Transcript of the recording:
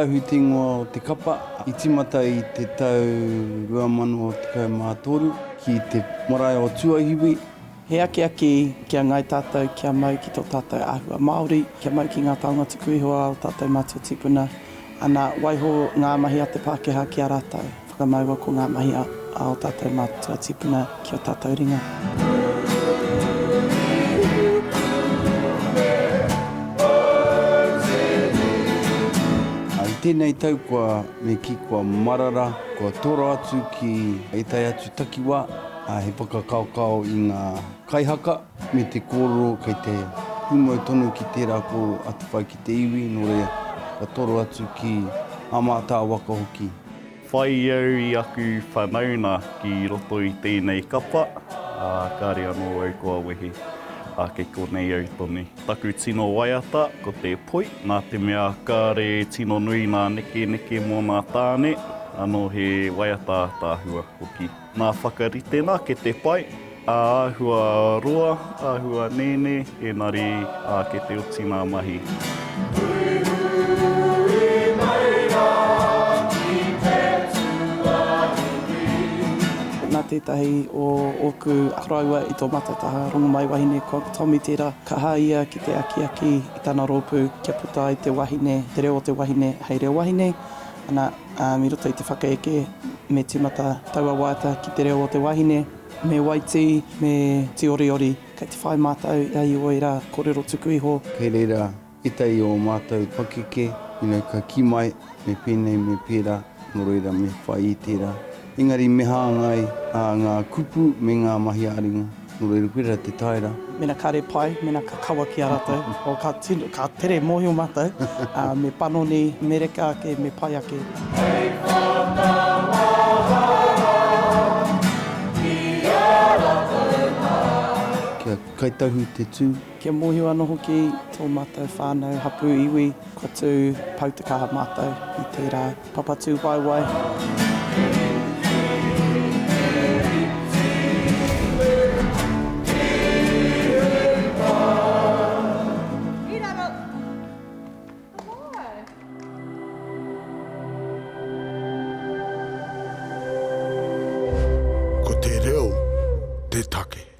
Tahu te ingoa o te kapa. I tīmata i te tau 2013 ki te marae o Tuahiwi. He akiaki ki a Ngāi Tātou kia mau ki tō tātou āhua Māori, kia mau ki ngā taonga tuku iho a ō tātou mātua tīpuna, ana, waiho ngā mahi a te Pākehā ki a rātou, whakamaua ko ngā mahi a ō tātou mātua tīpuna ki ō tātou ringa. I tēnei tau kua, me kī, kua marara, kua toro atu ki ētahi atu takiwā, Ā, he whakakaokao i ngā kaihaka me te kōrero kei te pūmau tonu ki tērā kōrero atawhai ki te iwi, nō reira, ka toro atu ki ā mātāwaka hoki. Whai au i aku whanauna ki roto i tēnei kapa, ā, kāre anō au kua wehe, ā, kei konei au tonu. Taku tino waiata ko te poi, nā te mea kāre tino nui nā nekeneke mō nā tāne, anō he waiata ātaahua hoki. Nā whakaritenga ke te pai, ā āhua roa, āhua nēnē, ēnari ā ke te oti nā mahi. Huihui mai rā ki te tuahiwi. Nā tētahi o ōku koroua i tō mātou taha rongomaiwahine ko Tommy tērā, kaha ia ki te akiaki i tana rōpū kia puta ai te wahine, te reo o te wahine hei reo wahine, ana, Ā, i roto i te whakaeke me tīmata taua waiata ki te reo o te wahine, me Waitī, me Tīoriori. Kei te whai mātou i a Ioi rā kōrero tuku iho. Kei reira ētahi o mātou pakeke, you know, ka kī mai, me pēnei, me pērā, nō reira me whai i tērā. Engari me hāngai ngā kupu me ngā mahi ā-ringa. Nō reira, koirā te taera. Mena kare pai, mena ka kawa ki a ratou, o ka tino, ka tere mohio matou, a, me panoni, me reka ake, me pai ake. Hei whakamahara ki a ratou ma. Kia kaitahu te tū. Kia mohio ano hoki to matou whanau, hapu, iwi, kua tu pau te kaha matou i tera Papatūwaewae. Ko te reo te take.